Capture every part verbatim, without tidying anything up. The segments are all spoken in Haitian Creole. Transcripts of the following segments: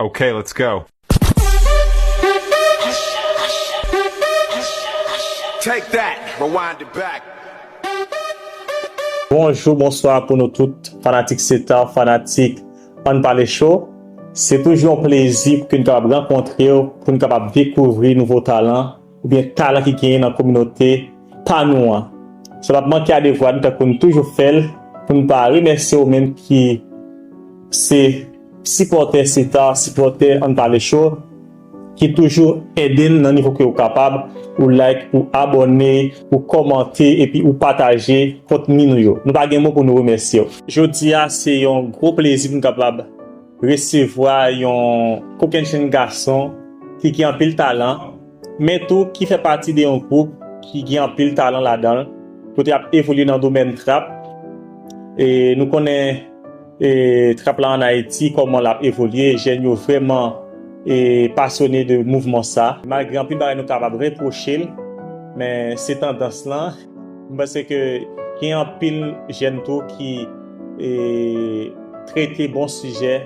Okay, let's go. Take that, rewind it back. Bonjou, bonswa pou nou tout, fanatik Seta, fanatik Ann Pale Show. Se toujou yon plezi pou ke n kapab rankontre w, pou n kapab dekouvri nouvo talan, oubyen talan ki genyen nan kominote pa nou an. Sa p ap manke a devwa nou, tankou n toujou fè l, pou n pa remèsye ou menm ki se sipòtè Seta, sipòtè Ann Pale Show, ki toujou ede n nan nivo ke ou kapab, ou like, ou abòne, ou kòmante, epi ou pataje kontni nou yo. Nou pa gen mo pou nou remèsye w. Jodi a, se yon gwo plezi pou n kapab resevwa yon kokennchenn gason ki gen anpil talan, men tou ki fè pati de yon gwoup ki gen anpil talan ladan l, kote y ap evolye nan domèn trap. E nou konnen e, trap la ann Ayiti, kòman l ap evolye, jèn yo vrèman e, pasyone de mouvman sa. Malgre anpil bagay nou kapab repwoche l, men se tandans lan. M panse ke gen anpil jèn tou ki e, trete bon sijè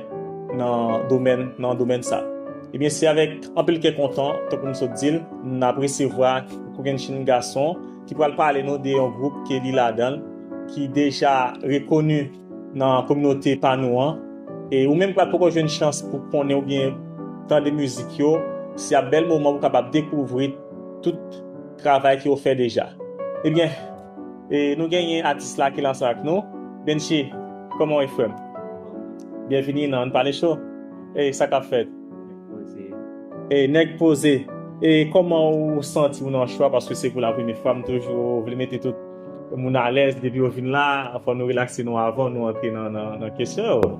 nan domèn, nan domèn sa. Ebyen, se avèk anpil kè kontan, tankou m sot di l, n ap resevwa Kokennchenn Gason ki pral pale nou de yon gwoup ke li ladan l, ki deja rekoni nan kominote pa nou an. E ou menm k pa t poko jwenn chans pou konnen oubyen tande mizik yo, se ap bèl moman pou kapab dekouvri tout travay ke yo fè deja. Ebyen, e nou genyen atis la ki la ansanm ak nou. Benchi, kòman w ye, frè m? Byenvini nan Ann Pale Show. E sa k ap fèt? E nèg poze. E kòman ou santi w nan show a? Paske se pou la premye fwa, m toujou vle mete tout moun alèz. Depi yo vin la, fò nou relakse nou avan nou antre nan, nan, nan kesyon yo.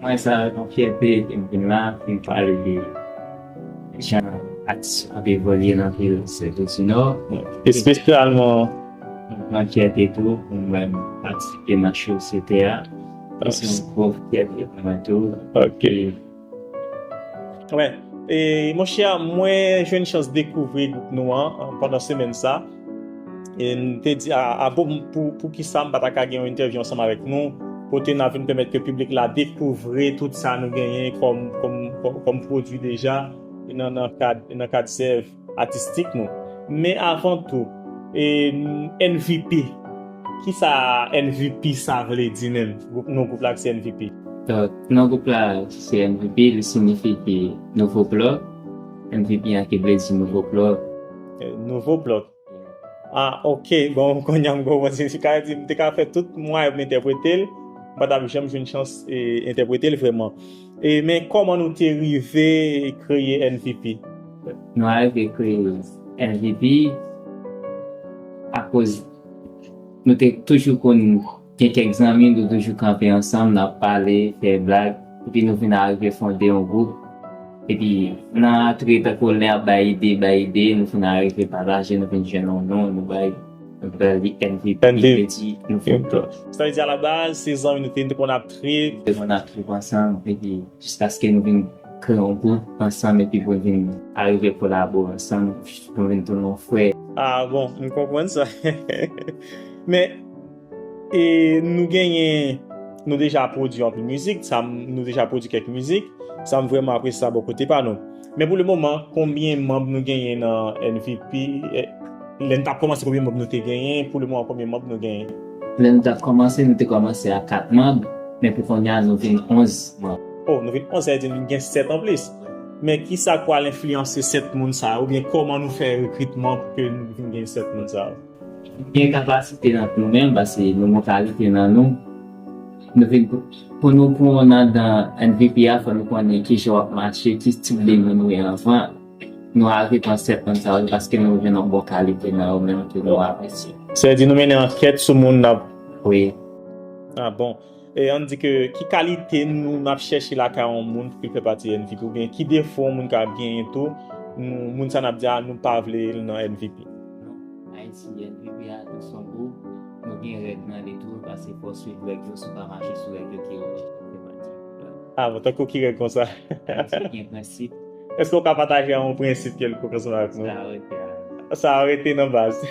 Mwen, sa yon fyète ke m vin la, pou m pale de jan atis yo ap evolye nan vil Sètosinò. Espesyalman Yon fyète tou pou mwen patisipe nan show Seta a. Se yon gwo fyète pou mwen tou. Ok. E Wè. E monchè, mwen jwenn chans dekouvri gwoup nou an an, pandan semèn sa. E m te di a, a bon, pou, pou ki sa m pa ta ka gen yon entèvyou ansanm avèk nou, kote n a vin pèmèt ke piblik la dekouvri tout sa nou genyen kòm, kòm, kòm, kòm pwodui deja nan, nan kad, nan kad zèv atistik nou. Men avan tou, e, N V P, kisa N V P sa vle di menm? Gwoup, non gwoup la ki se N V P. Donk, non gwoup la ki se N V P, li siyifi ki nouvo plòk. N V P an ki vle di nouvo plòk. E, nouvo plòk. Ah, ok. Bon, kounye a m konprann. Se ka di, m te ka fè tout mwayen pou m entèprete l. M pa t ap janm jwenn chans e, entèprete l vrèman. E, men kòman nou te rive kreye N V P? Nou arive kreye N V P akoz nou te toujou konn gen kèk zanmi, nou toujou kanpe ansanm, n ap pale, fè blag, epi nou vin arive fonde yon gwoup. Epi nan antre tankou lè ap bay ide, bay ide, nou fin arive pataje, nou vin jwenn yon non, nou bay, nou bay li N V P, N V P. Ki vle di nouvo plòk. Sa vle di alabaz, se zanmi nou te, nou te konn ap trip. Nou te konn ap trip ansanm, epi jiskaske nou vin kreye yon gwoup ansanm, epi pou vin arive kolabore ansanm, pou vin tounen yon frè. Ah bon, m konprann sa. Men, e, nou genyen, nou deja pwodui anpil mizik, sa m, nou deja pwodui kèk mizik, sa m vrèman apresye sa bò kote pa nou. Men pou le moman, konbyen manm nou genyen nan N V P? E, lè n t ap kòmanse, konbyen manm nou te genyen? Pou le moman, konbyen manm nou genyen? Lè nou t ap kòmanse, nou te kòmanse a kat manm, men pou kounye a, nou vin onz manm. Oh, nou vin onz, sa vle di nou vin gen sèt anplis. Men kisa k pral enfliyanse sèt moun sa yo, oubyen kòman nou fè rekritman pou ke nou vin gen sèt moun sa yo? Gen kapasite nan nou menm, paske nou gon kalite nan nou. Nou vin pou, pou nou pran nan dan N V P a, fò nou konnen ki jan w ap mache, ki tip de moun ou ye anvan. Nou arive pran sèt moun sa yo, paske nou jwenn yon bon kalite nan yo menm ke nou apresye. Sa vle di nou mennen ankèt sou moun n ap Wi. Ah bon. E ann di ke ki kalite nou n ap chèche lakay yon moun pou ke l fè pati N V P, oubyen ki defo yon moun ka genyen tou, nou, moun sa n ap di a, nou pa vle l nan N V P? Ayiti, N V P a tou se yon gwoup, nou gen règ nan li tou, paske fò w swiv règ yo, si w pa mache sou règ yo, ki règ yo fè pati gwoup la. Ah bon, tankou ki règ konsa? Ayiti gen prensip. Èske w ka pataje yon prensip kèlkonk ansanm avèk nou? Sa rete a. Sa rete nan baz.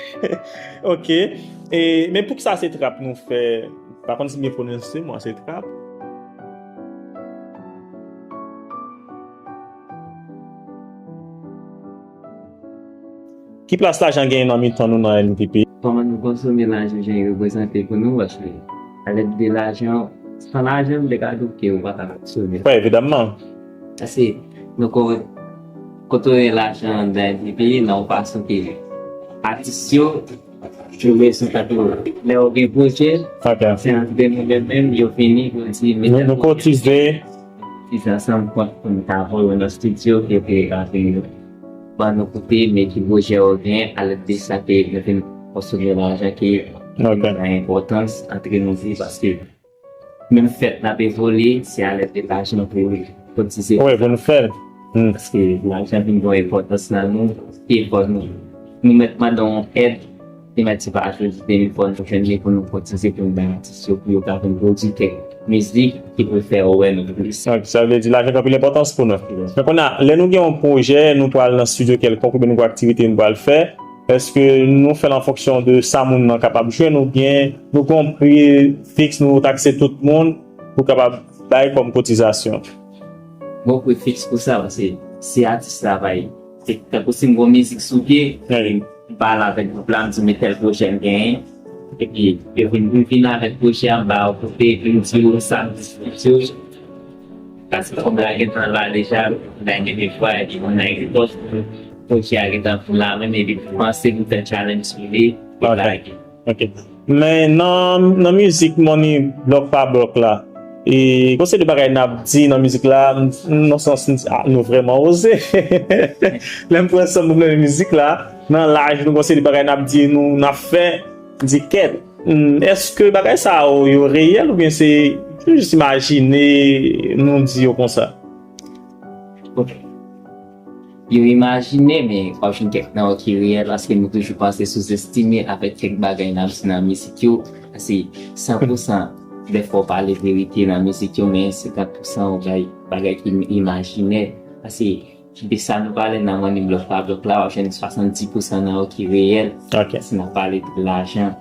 Ok. E, men poukisa se trap nou fè? Pa konn si m byen pwononse mo a, se trap. Ki plas lajan genyen nan mitan nou nan N V P? Kòman nou konsome lajan jan li reprezante pou nou? Paske alèd de lajan, san lajan, m te ka di w ke ou pa ka fonksyone. Wi, evidamman. Paske nou ko-, kontwole lajan nan N V P nan yon fason ke atis yo, yo bezwen tankou lè yo gen pwojè, se antre nou menm menm, yo vini, yo di, nou, nou kotize. Ti ansanm kont pou n ka voye nan estidyo, epi antre yo ban nou koute, men ki pwojè yo gen, alèd de sa ke nou vin konsome lajan ke li gen enpòtans antre nou di, paske menm fèt n ap evolye, se alèd de lajan pou kotize. Wi, pou nou fè l. Paske lajan vin gen enpòtans nan nou, ki fò nou, nou mèt mande yon èd, li mèt se pa jodi demen fò nou jwenn li pou nou kotize pou nou bay atis yo pou yo ka vin pwodui kèk mizik ki pou fè yo wè nou plis. Ok, sa vle di lajan gen anpil enpòtans pou nou. Men kounye a, lè nou gen yon pwojè, nou pral nan estidyo kèlkonk oubyen nou gen yon aktivite nou pral fè, èske nou fè l an fonksyon de sa moun nan kapab jwenn oubyen nou gen yon pri fiks nou takse tout moun pou kapab bay kòm kotizasyon? Bon, pri fiks pou sa, paske si atis la bay, se tankou si m gen yon mizik sou pye, m pale avèk gwoup la, m di men tèl pwojè m genyen, epi yo vin, vin, vin avèk pwojè a, m ba yo koute, epi m di yo sa m di yo. Paske kòm la gentan la deja, la gen de fwa, epi moun nan gen pòs, pwojè a gentan la menm, epi panse pou fè challenge sou li, epi lage. Ok. Men nan, nan mizik Money Block pa Block la, e, gon seri de bagay n ap di nan mizik la, m, nan sans, m di, ah, nou vrèman oze. Lè m pran san m nan mizik la, nan laj nou, gon seri de bagay n ap di, nou, n ap fè, m di kèt. Hmm, èske bagay sa yo, yo reyèl oubyen se jis imajine nou di yo konsa? Ok. Yo imajine, men w ap jwenn kèk nan yo ki reyèl, paske nou toujou panse souzestime avèk kèk bagay n ap di nan mizik yo. Paske san pou san, dèfwa w pale verite nan mizik yo, men senkant pou san w bay bagay ki imajinè. Paske de sa nou pale nan Money Block pa Block la, w ap jwenn swasanndis pou san nan yo ki reyèl. Ok. Si n ap pale de lajan.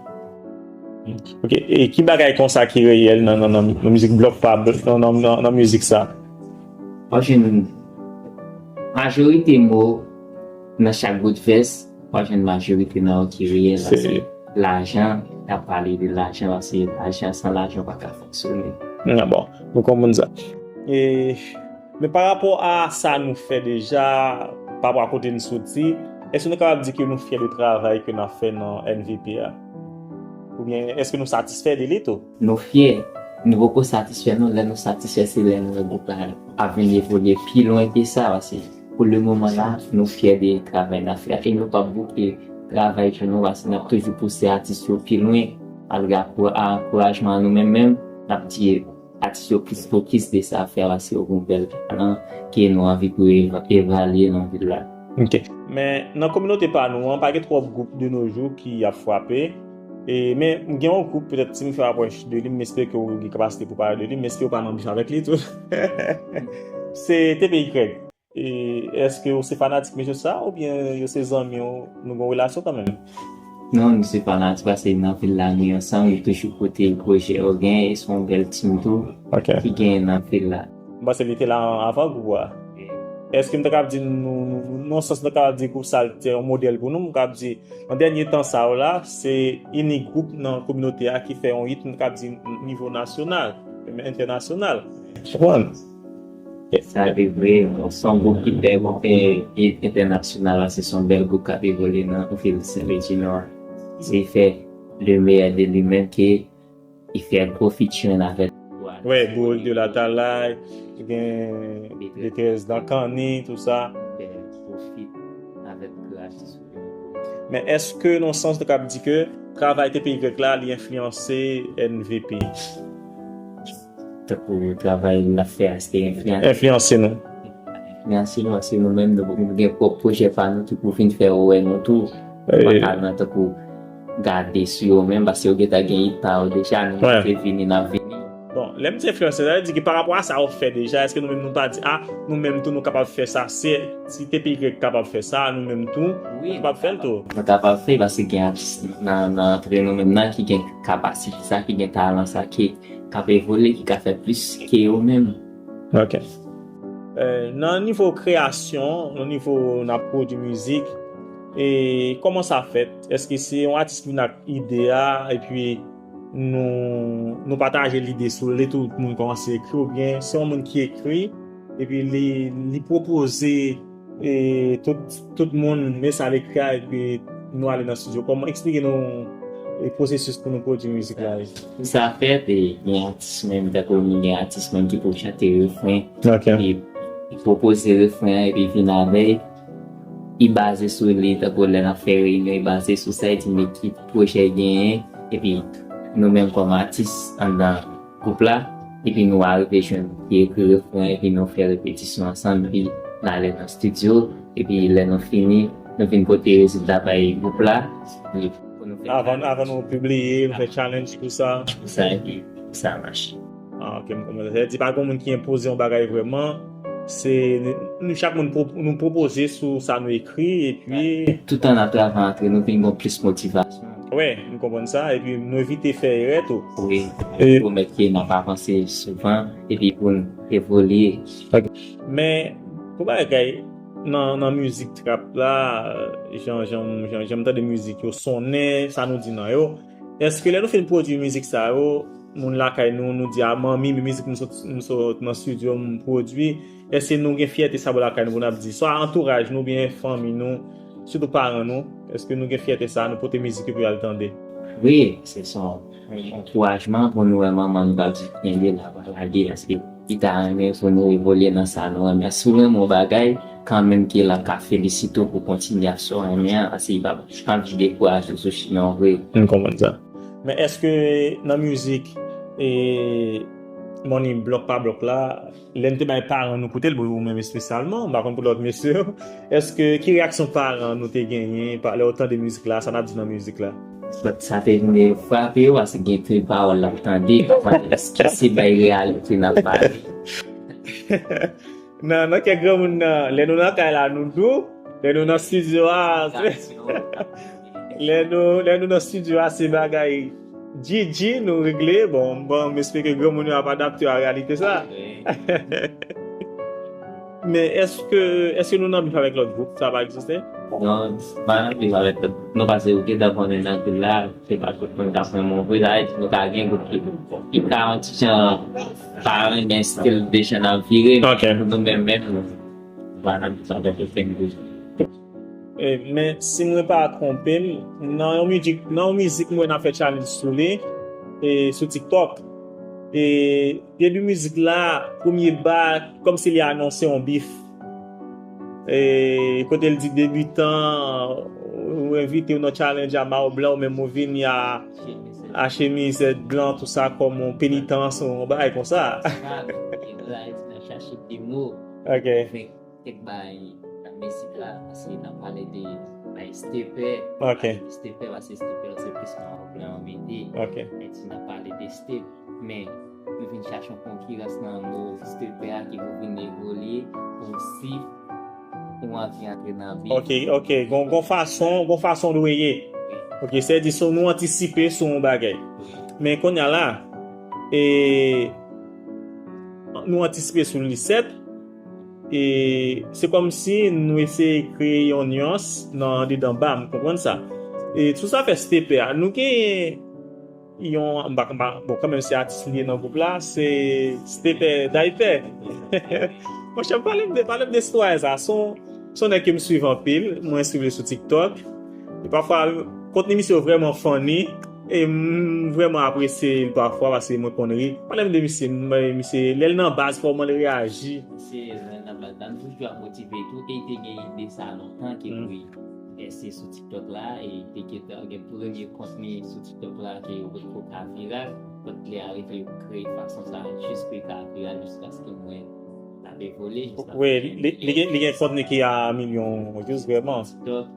Ok, e ki bagay konsa ki reyèl nan, nan, nan, nan mizik Block pa Block, nan, nan, nan, nan mizik sa? W ap jwenn majorite mo nan chak bout vès, w ap jwenn majorite nan yo ki reyèl, paske lajan, n ap pale de lajan, paske lajan, san lajan, w pa ka fonksyone. Ah bon, nou konprann sa. E, men pa rapò a sa nou fè deja, pa rapò a kote n soti, èske nou kapab di ke nou fyè de travay ke n ap fè nan N V P a? Oubyen èske nou satisfè de li tou? Nou fyè. Nou poko satisfè non, lè nou satisfè se lè nou wè gwoup la ap vin evolye pi lwen ke sa, paske pou le moman la, nou fyè de travay n ap fè a, e nou p ap bouke travay pou nou, paske n ap toujou pouse atis yo pi lwen, malgre akou-, ankourajman an nou menm menm, n ap di atis yo plis fokis de sa ap fè, paske yo gen yon bèl talan ke nou anvi pou yo eva-, evalye nan vil la. Ok. Men nan kominote pa nou an, pa gen twòp gwoup de nos jours ki ap frape. E, men gen yon gwoup, petèt si m fè apwòch de li, m espere ke w gen kapasite pou pale de li, m espere w pa nan bif avèk li tou. Se T P Y. E, èske w se fanatik mesye sa, oubyen yo se zanmi w, nou gen yon relasyon kanmenm? Non, nou se fanatik, paske nan vil la nou ansanm, yo toujou pote pwojè yo genyen, e se yon bèl team tou ki genyen nan vil la. M panse li te la avan gwoup la. Èske m ta kab di nou, nou, nou, nan sans m ta kab di gwoup sa te yon modèl pou nou, m kab di, nan dènye tan sa yo la, se inik gwoup nan kominote a ki fè yon hit, m kab di nivo nasyonal, menm entènasyonal. Konprann? Sa se vre, se yon gwoup ki fè yon hit entènasyonal, se yon bèl gwoup k ap evolye nan vil Sen Lwi di Nò. Se fè le meilleur de lui-même ke li fè gwo featuring avèk Wi, Boul de Latalay, gen Detrès dan Kanni, tou sa. Fè gwo feat avèk gwo atis. Men èske nan sans nou kab di ke travay T P Y la, li enfliyanse N V P? Tankou travay n ap fè a, èske enfliyanse? Enfliyanse nou. Enfliyanse nou, paske nou menm, nou, nou gen pwòp pwojè pa nou ki pou vin fè yo wè nou tou. Yo pa ka nan tankou gade sou yo menm, paske yo gentan gen hit pa yo deja, nou menm se vini n ap vini. Bon, lè m di enfliyanse, sa vle di ki pa rapò a sa yo fè deja, èske nou menm nou pa di, ah, nou menm tou nou kapab fè sa, si, si T P Y kapab fè sa, nou menm tou, nou kapab fè l tou? Nou kapab fè, paske gen atis nan, nan antre nou menm nan ki gen kapasite sa, ki gen talan sa, ki, k ap evolye, ki ka fè plis ke yo menm. Ok. Eh, nan nivo kreyasyon, nan nivo n ap pwodui mizik, E kòman sa fèt? Èske se yon atis ki vin ak ide a, epi nou, nou pataje lide sou li, tout moun kòmanse ekri, oubyen se yon moun ki ekri, epi li, li pwopoze e tout, tout moun men sa l ekri a, epi nou ale nan estidyo? Kòman, eksplike nou e pwosesis pou nou pwodui mizik la? Pou sa fèt, e gen atis menm, tankou nou gen atis menm ki pou chante refren, Ok. e, e pwopoze refren an, epi vin avè l, e baze sou li, tankou lè n ap fè reyinyon, e baze sou sa, e di men ki pwojè l genyen, epi nou menm kòm atis anndan gwoup la, epi nou arive jwenn ki ekri refren, epi nou fè repetisyon ansanm, epi n ale nan estidyo, epi lè nou fini, nou vin pote rezilta bay gwoup la, epi pou nou fè Avan, avan nou pibliye, nou fè challenge, tout sa. Sa, epi sa mache. Ah, ok, m konprann. Sa vle di pa gen moun ki enpoze yon bagay vrèman. Se nou, nou chak moun pwo-, nou pwopoze sou sa nou ekri, epi Toutan n ap travay antre nou, vin gen plis motivasyon. Wi, m konprann sa, epi nou evite fè erè tou. Wi, E- pwomèt ke n ap avanse souvan, epi pou n evolye. Men, pou bagay, nan, nan mizik trap la, jan, jan, jan, jan m tande mizik yo sonnen, sa nou di nan yo, èske lè nou fin pwodui mizik sa yo, moun lakay nou, nou di, "A, manmi, men mizik m sot, m sot nan estidyo, m pwodui." Èske nou gen fyète sa bò lakay nou pou n ap di, swa antouraj nou, oubyen fanmi nou, sitou paran nou, èske nou gen fyète sa, nou pote mizik yo pou y al tande? Wi, se son ankourajman pou nou wè manman nou k ap di, "Kenbe la, pa lage," paske li ta renmen pou nou evolye nan sa nou renmen. Si w renmen yon bagay, kanmenm ke l ap ka felisite w pou kontinyasyon w renmen an, paske li p ap anvi dekouraje w sou chimen w vre. M konprann sa. Men èske nan mizik, e, Money Block pa Block la, lè n te bay paran nou koute l, bon, ou menm espesyalman, m pa konn pou lòt mesye yo, èske, ki reyaksyon paran nou te genyen pa, lè yo tande mizik la, sa n ap di nan mizik la? Sa te vin frape yo, paske gen pil pawòl n ap tande, pafwa, èske se bay reyalite n ap pale? Nan, nan kèk granmoun nan, lè nou nan kay la, nou dou, lè nou nan estidyo a, se, lè nou, lè nou nan estidyo a, se bagay G G nou regle. Bon, bon, m espere ke granmoun yo ap adapte yo a reyalite sa. Men èske, èske nou nan bif avèk lòt gwoup? Sa pa egziste? Non, pa nan bif avèk lòt. Nou pase, ou gentan konnen nan vil la, se pa tout moun k ap renmen w vre. Sa vle di nou ka gen gwoup ki, ki ka yon ti jan pa renmen estil de jan n ap vire. Ok. Nou menm menm, nou pa nan bif avèk okenn gwoup. E, men si mwen pa twonpe m, nan yon mizik, nan yon mizik mwen ap fè challenge sou li, e, sou TikTok. E, debi mizik la, premye ba, kòmsi li anonse yon bif. E, kote l di debitan, ou envite w nan challenge a mayo blan, ou menm ou vini a, a chemizèt blan, tout sa, kòm yon penitans, yon bagay konsa. Sa, e, la, e, nan chache de mo. Ok. Kèk bagay nan mizik la, paske n ap pale de bay stepè, Ok. Stepè, paske stepè se plis mayo blan an mete. Ok. Men si n ap pale de step, men nou vin chache yon konkirans nan mo stepè a ki pou vin evolye pou si ou anvi antre nan bif. Ok, ok. Gon, gon fason, gon fason dwe ye. Ok, se di sou nou antisipe sou yon bagay. Men kounye a la, e, nou antisipe sou li sèt, e se kòmsi nou eseye kreye yon nyans nan andedan ba, m konprann sa. E sou sa fè stepè a, nou genyen yon, m pa, m pa, bon, kanmenm se atis li ye nan gwoup la, se stepè daypè. Monchè, pale m de, pale m de sitwayen sa. Se yon, se yon nèg ke m swiv anpil, mwen swiv li sou TikTok. E pafwa, kontni misye yo vrèman funny. E m vrèman apresye l pafwa, paske mwen konn ri. Pale m de misye, m, misye, lè l nan baz, kòman l reyaji? Misye, lè l nan baz la, m toujou ap motive tou, e li te gen ide sa lontan ke Mm. pou li pèse sou TikTok la, e li te gentan gen premye kontni sou TikTok la ke yo potko ka viral. Kot lè a rive, yo kreye fason sa, jis pou li ka viral, jiskaske mwen, l ap evole, jis ap Wi, li, li gen, li gen kontni ki a milyon views, vrèman. TikTok,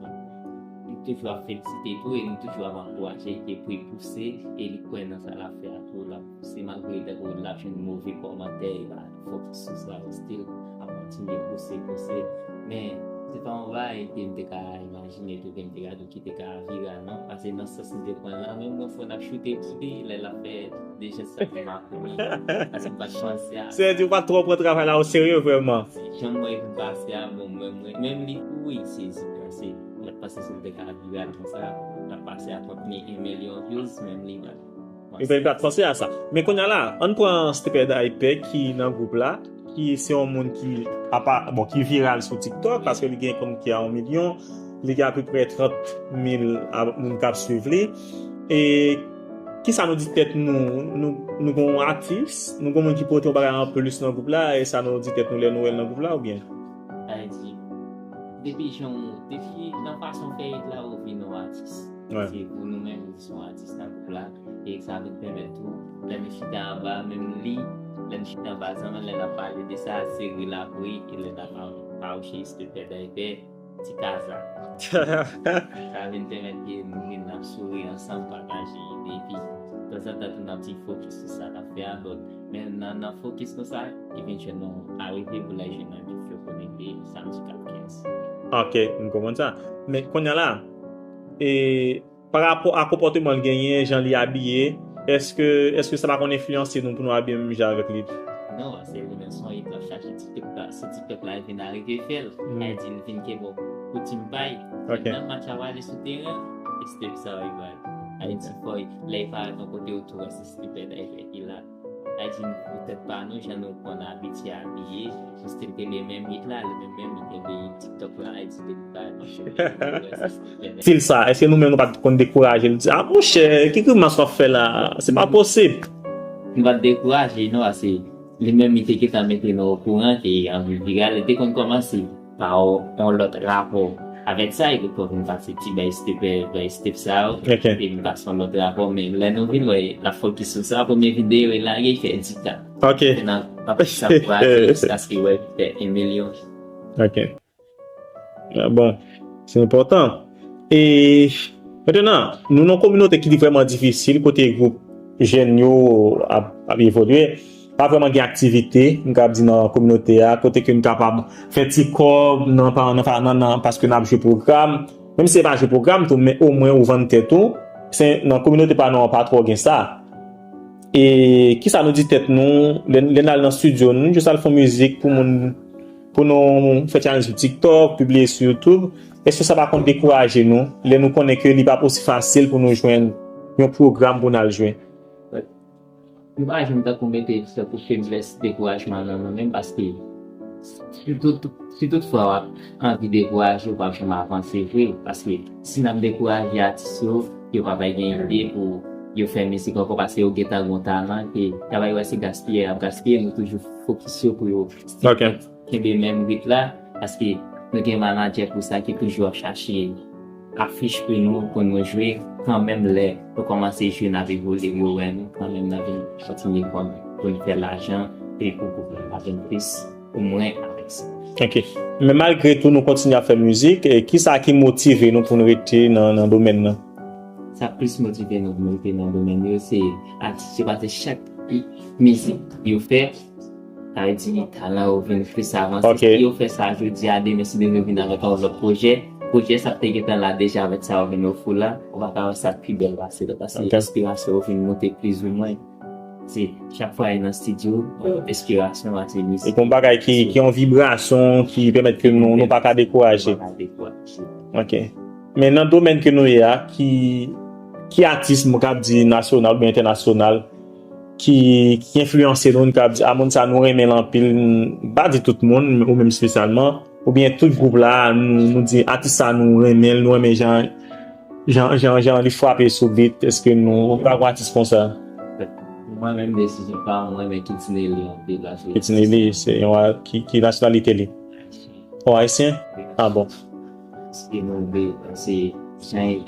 m toujou ap felisite tou, e m toujou ap ankouraje ke pou li pouse, e li kwè nan sa l ap fè a tou, l ap pouse, malgre tankou l ap jwenn move kòmantè, e pa fokis sou sa, still ap kontinye pouse, pouse. Men, se pa yon bagay ke m te ka imajine tou, ke m te ka di ki te ka viral, non. Paske nan sans m te pran l la, menm mwen fò n ap choute pou li, lè l ap fè de jès sa pou m ap ri. Paske m pa t panse a Se di ou pa t twò pran travay la o serye vrèman. Jan mwen vin pase a, bon, mwen, mwen, menm li tou, wi, se, se, se, Mwen panse si l te ka viral konsa, l ap pase a trant mil, yon milyon views, menm li pa. Li pa t panse a sa. Men kounye a la, ann pran Stepèd Aypè ki nan gwoup la, ki se yon moun ki apa, bon, ki viral sou TikTok, paske li gen kont ki a yon milyon, li gen apeprè trant mil moun k ap swiv li. E kisa nou di tèt nou, nou, nou gen yon atis, nou gen yon moun ki pote yon bagay anplis nan gwoup la, e sa nou di tèt nou lè nou wè l nan gwoup la, oubyen? Sa vle di, depi jan, depi nan fason w fè hit la, ou vin yon atis. Se pou nou menm, nou se yon atis nan gwoup la. E sa vin pèmèt tou, lè nou chita anba, menm li, lè nou chita anba zanmi, lè n ap pale de sa, se ri l ap ri, e lè n ap fawouche, Stepèd Aypè, ti kaza. Sa vin pèmèt ke nou vin ap souri ansanm, pataje ide, epi tanzantan tou n ap ti fokis sou sa n ap fè a, donk, men nan, nan fokis nou sa, eventually nou arive pou l al jwe nan Bifyo Konekte samdi kat kenz. Ok, m konprann sa. Men kounye a la, e pa rapò a konpòteman l genyen, jan li abiye, èske, èske sa pa konn enfliyanse nou pou nou abiye menm jan avèk li? Non, se li menm, se yon hit l ap chache TikTok la, sou TikTok la, li vin arive fè l. Sa vle di, li vin kenbe yon koutim pa l. Nan match ap ale sou teren, e step sa yo li bay. Sa vle di, fò lè li parèt yon kote, ou tou wè se Stepèd Aypè ki la. Sa vle di, nou poutèt pa nou, jan nou konn abitye abiye, nou still kenbe menm hit la, li menm menm li kenbe hit TikTok la, sa vle di, depi pa nan Stil sa, èske nou menm nou pa t konn dekouraje? Nou di, a monchè, ki grimas w ap fè la? Se pa posib. Nou pa t dekouraje, non, paske li menm li te gentan mete nou okouran ke anvi viral, li te konn kòmanse pa yon lòt rapò avèk sa, e ke pou vin pase ti bay step, bay step sa yo, e vin pase yon lòt rapò, men lè nou vin wè, l ap fokis sou sa, premye videyo, li lage, li fè dis K. Ok. Nan, nan pati sa pou ale, jiskaske wè, li fè yon milyon. Ok. Ah, bon, se enpòtan. E mentnan, nou nan yon kominote ki vrèman difisil, kote gwoup jèn yo ap, ap evolye. Pa vrèman gen aktivite, m kab di, nan kominote a, kote ke n kapab fè ti kòb nan, pa- nan, nan, nan, paske n ap jwe pwogram. Menm si se pa jwe pwogram tou, men omwen ou vann tèt ou. Se nan kominote pa nou an pa twò gen sa. E kisa nou di tèt nou, lè, lè n al nan estidyo, nou jis al fè mizik pou moun, pou nou fè challenge sou TikTok, pibliye sou YouTube. Èske sa pa konn dekouraje nou, lè nou konnen ke li p ap osi fasil pou nou jwenn yon pwogram pou n al jwe? Nou pa janm tankou mete tankou feblès, dekourajman nan nou menm, paske si tout, si toutfwa w ap anvi dekouraje, w p ap janm avanse vre. Paske si n ap dekouraje atis yo, yo p ap gen ide pou yo fè mizik ankò, paske yo gentan gen yon talan ke y ap wè se gaspiye y ap gaspiye, nou toujou fokis yo pou yo kenbe menm rit la, paske nou gen manadjè pou sa ki toujou ap chache afich pou nou, pou nou jwe, kanmenm lè nou kòmanse jwe, n ap evolye, yo wè nou, kanmenm n ap vin kontinye konn pou n fè lajan, e pou gwoup la vin plis, omwen avèk sa. Ok. Men malgre tou, nou kontinye ap fè mizik, e kisa ki motive nou pou n rete nan, nan domèn nan? Sa plis motive nou pou n rete nan domèn yo, se atis yo, paske chak mizik yo fè, sa vle di talan yo vin plis avanse. Si yo fè sa jodi a, demen, si demen yo vin avèk yon lòt pwojè, pwojè sa k te gentan la deja avèk sa yo vin ofri w la, ou pa ka wè sa k pi bèl pase l, paske enspirasyon yo vin monte plizoumwen. Se chak fwa yo nan estidyo, enspirasyon a se mizik. E gon bagay ki, ki yon vibrasyon ki pèmèt ke nou, nou pa ka dekouraje. Pa ka dekouraje. Ok. Men nan domèn ke nou ye a, ki, ki atis, mwen kab di nasyonal oubyen entènasyonal, ki, ki enfliyanse nou, n kab di, a moun sa nou renmen l anpil, m pa di tout moun, ou menm espesyalman, oubyen tout gwoup la, nou, nou di atis sa nou renmen l, nou renmen jan, jan, jan, jan li frape sou beat, èske nou, ou pa gon atis konsa? Mwen menm desizyon pa mwen, men Kitinelli anpil, paske Kitinelli se yon, ki, ki nasyonalite li? Ou ayisyen? Ah bon. Se move, se jan l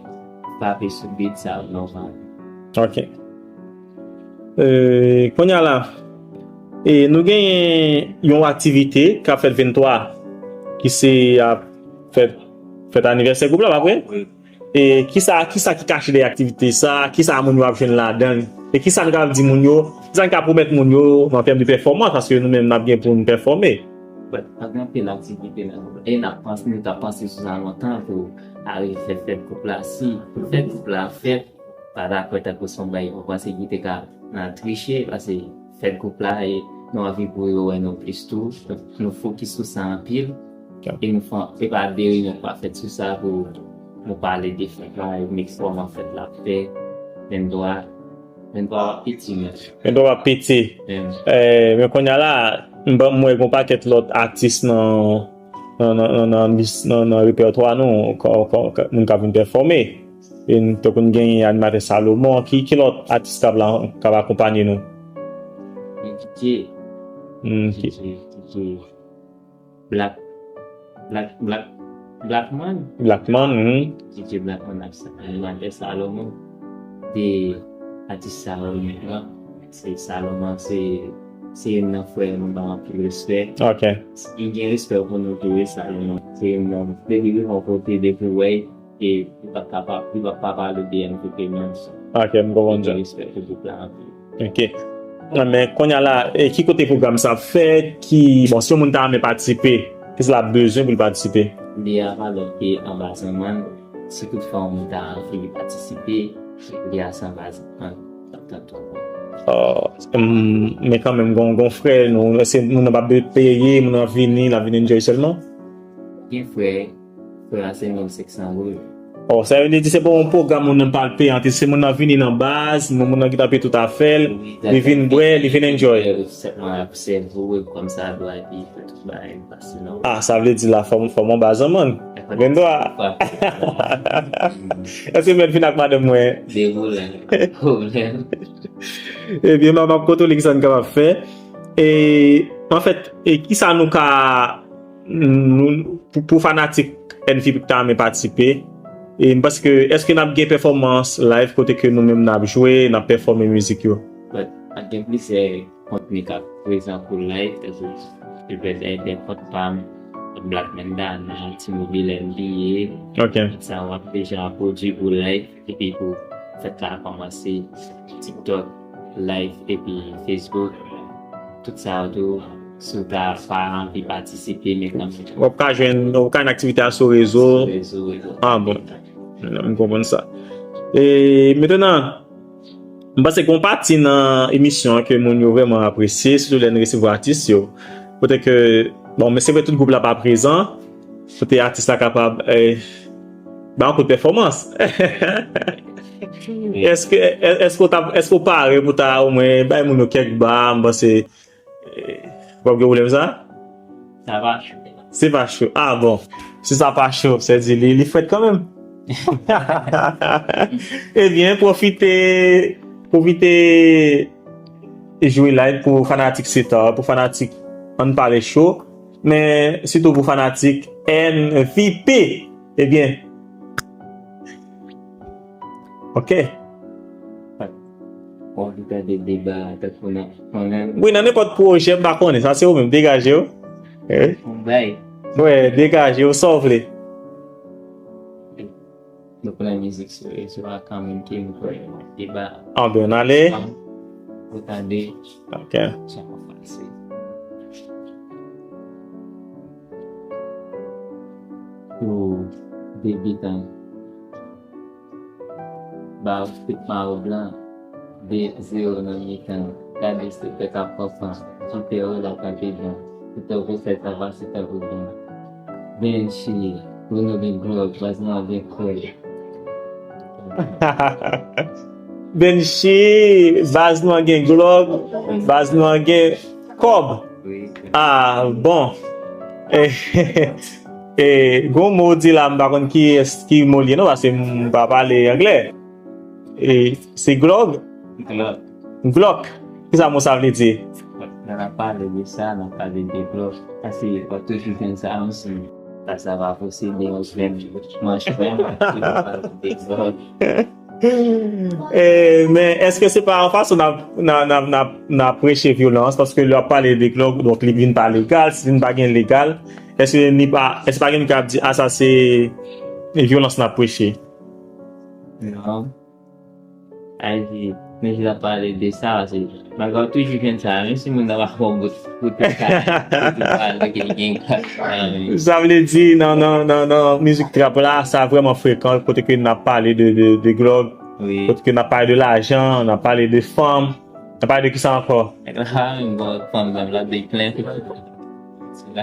frape sou beat sa, nòmal. Ok. Euh, kounye a la, e nou genyen yon aktivite k ap fèt venntwa, ki se ap fèt, fèt anivèsè gwoup la, pa vre? Wi. E kisa, kisa ki kache dèyè aktivite sa? Kisa moun yo ap jwenn ladan l? E kisa n ka di moun yo? Kisa n ka pwomèt moun yo an tèm de pèfòmans? Paske nou menm n ap gen pou n pèfòme. Wè, pa gen anpil aktivite nan gwoup la. E n ap panse, nou t ap panse sou sa lontan pou arive fè fèt gwoup la. Si fèt gwoup la fèt, pa dakò tankou se yon bagay ou panse ki te ka nan triche, paske fèt gwoup la e nou anvi pou yo wè nou plis tou. Donk, nou fokis sou sa anpil. E nou fè, e pa de reyinyon k pa fèt sou sa pou nou pale de fèt la, e mix kòman fèt la ap fè. Vennde a, vennde a ap piti menm. Vennde a ap piti. Menm. Eh, men kounye a la, m ban- m wè gen yon pakèt lòt atis nan nan, nan, nan, nan, nan, nan repètwa nou, kò- kò- kò- moun k ap vin pèfòme. E n- tankou n genyen animatè Salomon, ki, ki lòt atis k ap la, k ap akonpanye nou? Gen D J, Hmm, ki- D J, D J Black, Black, Black, Blackman, Blackman, hmm. D J Blackman ak sa- animatè Salomon. De atis sa yo menm nan, se Salomon, se, se youn nan frè nou ba anpil respè. Ok. Li gen respè pou nou tou, wi, Salomon. Se youn nan, depi li yon kote, depi w wè, e li pa kapab, li pa pa pale de M V P menm. Ok, m konprann sa. Li gen respè pou gwoup la anpil. Ok. Men kounye a la, e ki kote pwogram sa ap fèt? Ki, bon, si yon moun ta renmen patisipe, kisa l ap bezwen pou l patisipe? Li a pa lòt ke anba Zanmann, si toutfwa yon moun ta anvi patisipe, li a se anba Zanmann, t ap tann tou. Oh, mm, men kanmenm, gon, gon frè, nou, èske moun nan p ap peye, moun nan vini, l ap vin enjoy sèlman? Gen frè, frè a se mil senk san goud. Oh, sa vle di se pa yon pwogram moun nan pral peye, se moun nan vini nan baz, moun nan gentan peye tout afè l, li vin bwè, li vin enjoy. Sèlman ap sèvi w kòm sa dwa, epi tout bagay pase nòmal. Ah, sa vle di la fò m, fò m anba Zanmann. Gen dwa. Èske m mèt vin ak madanm mwen? Deboule. Pwoblèm. Ebyen, m ap kontwole kisa n kapab fè. E, anfèt, e kisa nou ka, nou, pou, pou fanatik N V P ki ta renmen patisipe, e m panse ke, èske n ap gen pèfòmans live kote ke nou menm n ap jwe, n ap pèfòme mizik yo? But, ap gen plizyè kontni k ap prezan pou live, tankou, se pètèt de kont pa m, Black Bandana, T-Mobile N B A. Ok. Sa w ap deja pwodui pou live, epi pou fèt la kòmanse, TikTok, live, epi Facebook. Tout sa yo tou, si w ta pa anvi patisipe, men kanmenm. W ap ka jwenn, w ap ka jwenn aktivite a sou rezo. Sou rezo, wi. Ah, bon. M konprann sa. E, mentnan, m panse gen yon pati nan emisyon an ke moun yo vrèman apresye, sitou lè n resevwa atis yo. Kote ke, bon, men se vre tout gwoup la pa prezan, kote atis la kapab, eh, bay yon kout pèfòmans. Èske, èske w ta, èske w pare pou ta omwen bay moun yo kèk ba, m panse, eh, w ap gen pwoblèm sa? Sa pa cho. Se pa cho. Ah bon. Si sa pa cho, sa vle di li, li frèt kanmenm. Ebyen, pwofite, pwofite jwe live pou fanatik Seta, pou fanatik Ann Pale Cho, men sitou pou fanatik N V P. Ebyen, ok. Bon, nou tande deba tankou nan, nan, wi, nan nenpòt pwojè, m pa konnen. Sa se ou menm, degaje w. Eh? Yon bay. Wi, degaje w, sa w vle. Nou pran mizik sou rezo a kanmenm ke nou pran deba. Anben, n ale. Ou tande. Ok. Sa pa fasil. Pou debitan. Ba w tout mawo blan. De zewo nan mitan. Gade se pèt ap konprann. Kite w la kanpe blan. Kite w pou fè sa pase tankou blan. Benchi, Bruno Ben Glog, baz nan gen kòb. Benchi, baz nou an gen glòg, baz nou an gen kòb. Wi. Ah, bon. E, e, gon mo w di la, m pa konn ki, ki mo l ye non, paske m pa pale anglè. E, se glòg? Glòk. Glòk. Kisa mo sa vle di? Lè n ap pale de sa, n ap pale de glòk. Paske w ap toujou jwenn sa, menm si sa, sa va posede yon grenn manch frè m, ki va pale de glòk. E, men èske se pa yon fason n ap, n ap, n ap, n ap, n ap preche vyolans? Paske lè w ap pale de glòk, donk li vin pa legal, si vin pa gen legal, èske li pa, èske pa gen moun k ap di, a, sa se vyolans n ap preche? Non. Sa vle di, nou jis ap pale de sa, paske malgre w toujou jwenn sa, menm si moun nan pa fè yon bout, bout travay, bout travay, ke li gen gras nan men. Sa vle di, nan, nan, nan, nan mizik trap la, sa vrèman frekan, kote ke n ap pale de, de, de glòg, wi, kote ke n ap pale de lajan, n ap pale de fanm, n ap pale de kisa ankò? Nèg la pa menm gon fanm, menm l ap de plen.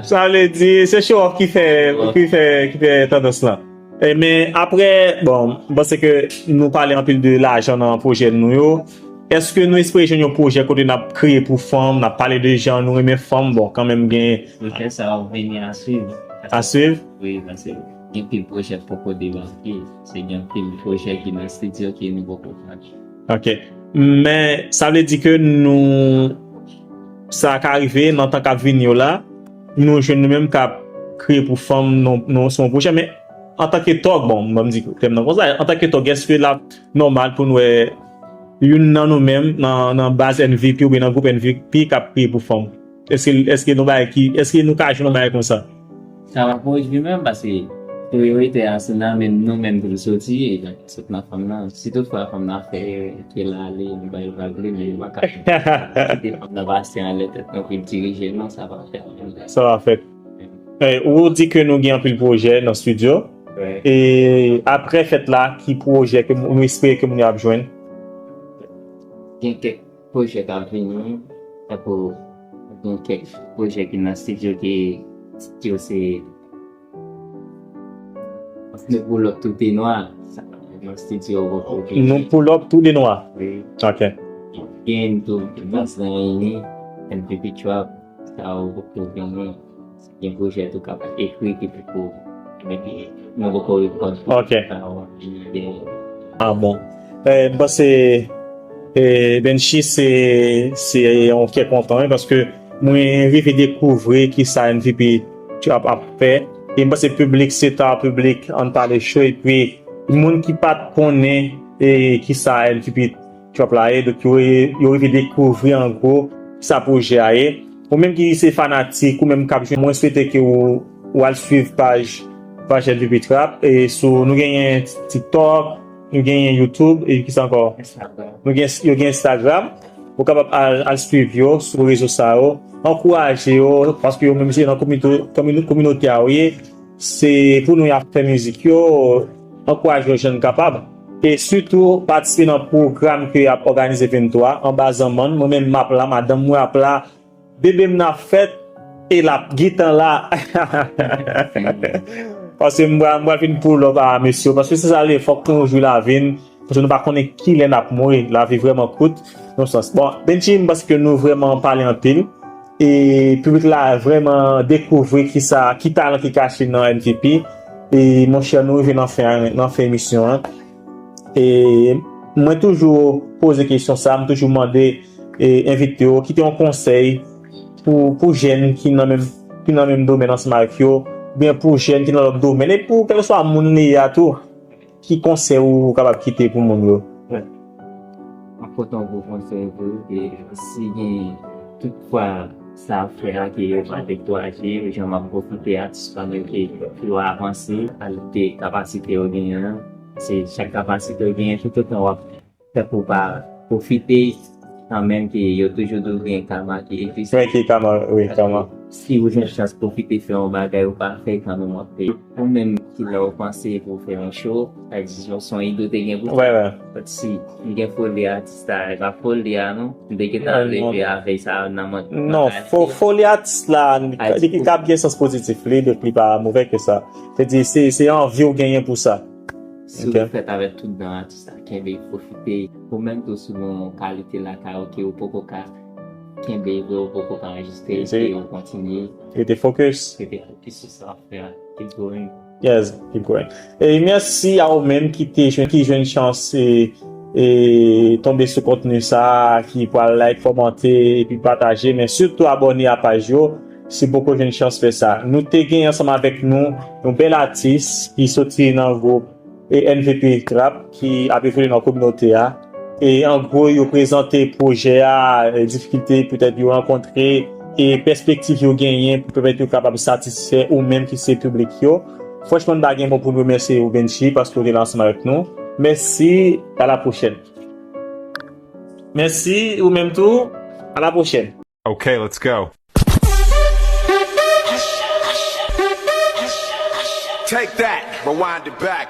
Sa vle di, se show off ki fè, ki fè, ki fè tandans lan. E, men apre, bon, m panse ke nou pale anpil de lajan nan pwojè nou yo. Èske nou espere jwenn yon pwojè kote n ap kreye pou fanm, n ap pale de jan nou renmen fanm, bon, kanmenm gen. Pwojè sa yo vini a swiv. A swiv? Wi, paske gen pil pwojè poko debake. Se gen pil pwojè ki nan estidyo ki nou poko fè. Ok. Men, sa vle di ke nou, sa ka rive nan tan k ap vini yo la, nou jwenn nou menm k ap kreye pou fanm, nou, nou, se yon pwojè, men antanke tòg, bon, ban m di tèm nan konsa, antanke tòg, èske l ap nòmal pou n wè youn nan nou menm, nan, nan baz N V P oubyen nan gwoup N V P k ap kreye pou fanm? Èske, èske nou bagay ki, èske nou ka jwenn yon bagay konsa? Sa va pwodui menm, paske priyorite a se nan men nou menm pou l soti, e donk, sot nan fanm nan. Si toutfwa fanm nan fè erè, ke l ale, nou ba l vag li, men nou pa ka kite fanm nan pase anlè tèt nou pou l dirije, non, sa va fèt. Sa va fèt. E, ou di ke nou gen anpil pwojè nan estidyo. Wi. E apre fèt la, ki pwojè ke nou espere ke moun yo ap jwenn? Gen kèk pwojè k ap vini, tankou gen kèk pwojè ki nan estidyo ki, ki yo se nou pull up tout de nwa. Sa, nan estidyo poko vini. Nou pull up tout de nwa? Wi. Ok. Gen tou, dans nan ini, N V P Trap, sa yo poko vini. Gen pwojè tou k ap ekri ki poko, men ki nou poko reponn. Ok. Sa yo ap vini de. Ah bon. Eh, m panse, eh, Benchy se, se yon kè kontan, wi, paske mwen rive dekouvri kisa N V P Trap ap fè. E m panse piblik se ta piblik Ann Pale Show, epi moun ki pa t konnen, eh, kisa N V P Trap la ye, donk yo, yo rive dekouvri an gwo sa pwojè a ye. Ou menm ki se fanatik, ou menm k ap jwenn, mwen swete ke ou, ou al swiv paj, paj N V P Trap, e sou, nou genyen TikTok, nou genyen YouTube, e kisa ankò? Instagram. Nou gen, yo gen Instagram. Ou kapab al, al swiv yo sou rezo sa yo. Ankouraje yo, paske yo menm se nan kominote, komino-, kominote a yo ye. Se pou nou y ap fè mizik yo, ankouraje yo jan n kapab. E sitou, patisipe nan pwogram ke y ap òganize venntwa, anba zanmann. Mwen menm, m ap la, madanm mwen ap la, bebe m nan ap fèt, e l ap gentan la. Paske m pral, m pral fin pull up a mesye yo, paske se sa l ye, fòk nou jwi lavi n, paske nou pa konnen kilè n ap mouri. Lavi vrèman kout, nan sans. Bon, Benchy, m panse ke nou vrèman pale anpil. E piblik la vrèman dekouvri kisa, ki talan ki kache nan N V P. E monchè, nou rive nan fen, nan fen emisyon an. E mwen toujou poze kesyon sa, m toujou mande, e, envite yo, kite yon konsèy pou, pou jèn ki nan menm, ki nan menm domèn ansanm avèk yo, oubyen pou jèn ki nan lòt domèn, e pou kèlkeswa moun li ye a tou. Ki konsèy ou kapab kite pou moun yo? Mwen, mwen pote yon gwo konsèy pou yo, ke si gen tout fwa sa ap fè a, ke yo pa dekouraje, jan m ap pwofite atis pa nou ke pou yo avanse, kalite kapasite yo genyen an, se chak kapasite yo genyen, toutotan w ap fè pou w pa pwofite, kanmenm ke yo toujou di w gen kama ki egziste. Wi, ki kama, wi, kama. Si ou jwenn chans pwofite fè yon bagay, ou pa fè kanmenm w ap peye. Ou menm ki lè ou panse pou w fè yon show, pa egzanp, se yon ide w te gen pou fè. Wè, wè. But si m gen foli atis la, e pa foli a non. M te gentan leve avèk sa nan mwen. Non, fo-, foli atis la, li ka gen sans pozitif li, donk li pa movè ke sa. Se di, se, se anvi w genyen pou sa. Si w fèt avèk tout dan atis la, kenbe, pwofite. Ou menm tou, si w gen yon kalite lakay ou ke ou poko ka kenbe vre, ou poko ka anrejistre, ke ou kontinye. Rete fokis. Rete fokis sou sa w ap fè a. Keep going. Yes, keep going. E mèsi a ou menm ki te jwenn, ki jwenn chans e, e tonbe sou kontni sa, ki pral like, kòmante, epi pataje, men sitou abòne a paj yo. Si w poko jwenn chans fè sa. Nou te gen ansanm avèk nou yon bèl atis ki soti nan gwoup e N V P Trap ki ap evolye nan kominote a. E an gwo, yo prezante pwojè a, e difikilte petèt yo rankontre, e pèspektiv yo genyen pou pèmèt yo kapab satisfè ou menm ki se piblik yo. Franchman, m pa gen mo pou m remèsye ou, Benchy, paske w te la ansanm avèk nou. Mèsi, a la pwochèn. Mèsi, ou menm tou, a la pwochèn. Okay, let's go. Take that, rewind it back.